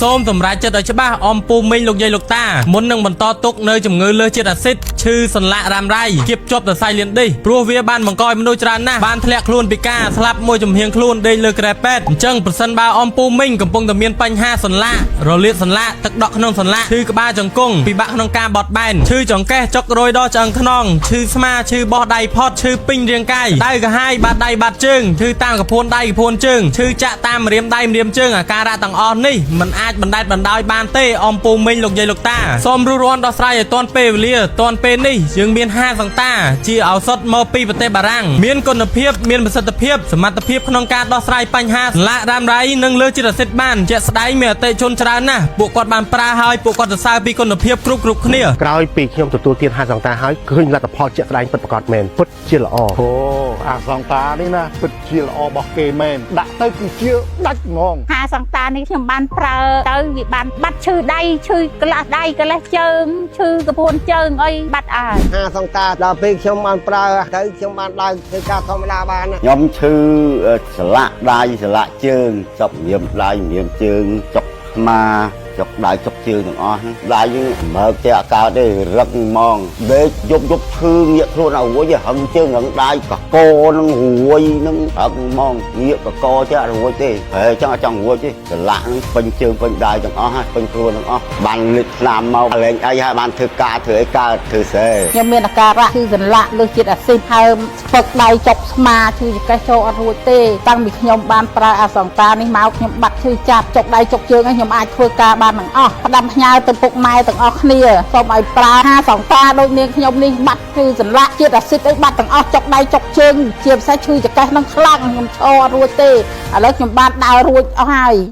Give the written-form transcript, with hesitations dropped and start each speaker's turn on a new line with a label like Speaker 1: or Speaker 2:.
Speaker 1: សូមសម្រេចចិត្តឲ្យច្បាស់អំពូមីងលោកយាយលោកតាមុននឹងបន្តទុកនៅជំងឺលើសជាតិអាស៊ីតឈឺសន្លាក់រ៉ាំរ៉ៃគៀបជាប់សរសៃលៀនឌីសព្រោះវាបានបង្កឲ្យមនុស្សច្រើនណាស់បានធ្លាក់ខ្លួនពិការស្លាប់មួយចំហៀងខ្លួនដេកលើគ្រែពេទ្យអញ្ចឹងប្រសិនបើអំពូមីងកំពុងតែមានបញ្ហាសន្លាក់រលាកសន្លាក់ទឹកដក់ក្នុងសន្លាក់ឈឺក្បាលចង្គង់ពិបាកក្នុងការបត់បែនឈឺចង្កេះចុករយដល់ឆ្អឹងខ្នងឈឺស្មាឈឺបោះដៃផុតឈឺពេញរាងកាយដៅក្រហាយបាត់ដៃបាត់ជើងឈឺតាមកពួនដៃកពួនជើងឈឺចាក់តាមម្រាមដៃម្រាមជើងអាការៈទាំងអស់នេះมันអាចបណ្ដែតបណ្ដោយបានទេអំពូមីងលោកយាយលោកតាសូមរួសរាន់ដោះស្រាយឲ្យទាន់ពេលវេលាទាន់ពេលនេះយើងមាន5សង្តាជាឱសថមកពីប្រទេសបារាំងមានគុណភាពមានប្រសិទ្ធភាពសមត្ថភាពក្នុងការដោះស្រាយបញ្ហាសន្លាក់រ៉ាំរ៉ៃនិងលើជាតិអាស៊ីតបានជាក់ស្ដែងមានអតិថិជនច្រើនណាស់ពួកគាត់បានប្រើហើយពួកគាត់សរសើរពីគុណភាពគ្រប់គ្រប់គ្នា
Speaker 2: ក្រោយពីខ្ញុំទទួលទានហាសង្តាហើយឃើញលទ្ធផលជាក់ស្ដែងពិតប្រាកដមែនពិតជាល្អ
Speaker 3: អូអាសង្តានេះណាពិតជាល្អរបស់គេមែនដាក់ទៅគឺជាដាច់ហ្មង
Speaker 4: ហាសង្តានេះខ្ញុំបានប្រើទៅវាបានបាត់ឈឺដៃឈឺកន្លះដៃកន្លះជើងឈឺកពួនជើងអីបាត់អើយ
Speaker 5: ហាសង្តាដល់ពេលខ្ញុំបានប្រើទៅខ្ញុំបានដើរធ្វើការធម្មតាបានណា
Speaker 6: ខ្ញុំឈឺសន្លាក់ដៃសន្លាក់ជើងចុកញៀមដៃញៀមជើងចុកស្មាចុកដៃចុកជើងទាំងអស់ហ្នឹងដៃហ្នឹងមើលតែអត់កើតទេរឹកហ្មងដេកយប់យប់ឈឺងាកខ្លួនឲ្យរួចហឹងជើងហឹងដៃកកហ្នឹងរួយហ្នឹងរឹកហ្មងងាកកកចេះអត់រួចទេហើយចង់អត់ចង់រួចទេសន្លាក់ហ្នឹងពេញជើងពេញដៃទាំងអស់ហើយពេញខ្លួនទាំងអស់បានលិចថ្នាំមកលែងអីហើយបានធ្វើការធ្វើអីកើតធ្វើស្រែ
Speaker 7: ខ្ញុំមានអាការៈឈឺសន្លាក់លើសជាតិអាស៊ីតហើមស្ពឹកដៃចុកស្មាឈឺចង្កេះចូលអត់រួចទេតាំងពីខ្ញុំបានប្រើអាសង្តានេះមកខ្ញុំបាត់ឈឺចាប់ចុកដៃចុកជើងហើយខ្ញុំអាចធ្វើការបានទាំងអស់ផ្ដាំផ្ញើទៅពុកម៉ែទាំងអស់គ្នាសូមឲ្យប្រើអាសង្តាដូចនាងខ្ញុំនេះបាត់ឈឺសន្លាក់ជាតិអាស៊ីតអីបាត់ទាំងអស់ចុកដៃចុកជើងជាពិសេសឈឺចង្កេះនឹងខ្លាំងខ្ញុំឈរអត់រួចទេឥឡូវខ្ញុំបានដើររួចអស់ហើយ។